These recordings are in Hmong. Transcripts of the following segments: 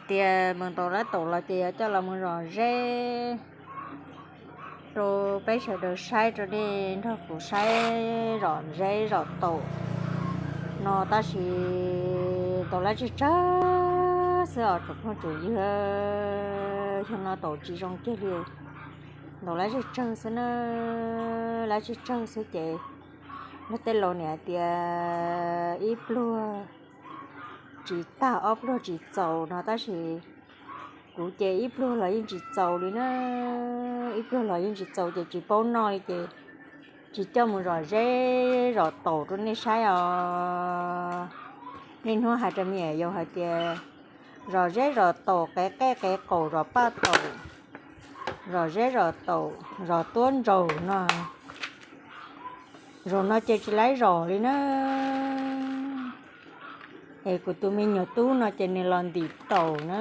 Tias mus ntaus lab taum los ces yuav coj los mus zom zeb rau peb sawv daws saib, rau nej nrog kuv saib zom zeb zom taum no. Tab sis ntaus lab tsawg tsawg xwb os tsoom phooj tsoom ywg, xyoo no taum tsis zoo kiag li. Ntaus lab tsawg tsawg xwb na, lab tsawg tsawg xwb ces luag tej laus niam hais tias ib pluag tsis tag ob pluag tsis txaus no, tab sis kuv ces ib pluag los yeej tsis txaus li na, ib pluag los yeej tsis txaus ces tsis paub noj li ces tsis coj mus zom zeb zom taum rau nej saib os. Niaj hnub hais rau me nyuam yaus hais tias zom zeb zom taum, qev qej qev qaum zom paj taum, zom zeb zom taum zom tuab ntsaum no. Zaum no ces tsis laib zom li na. Es kuv tus me nyuam tub no ces nws los ntim taum na,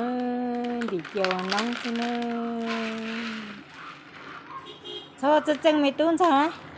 ntim cia ua noob xwb na. Txhob txeej txeej me tub ntxawg.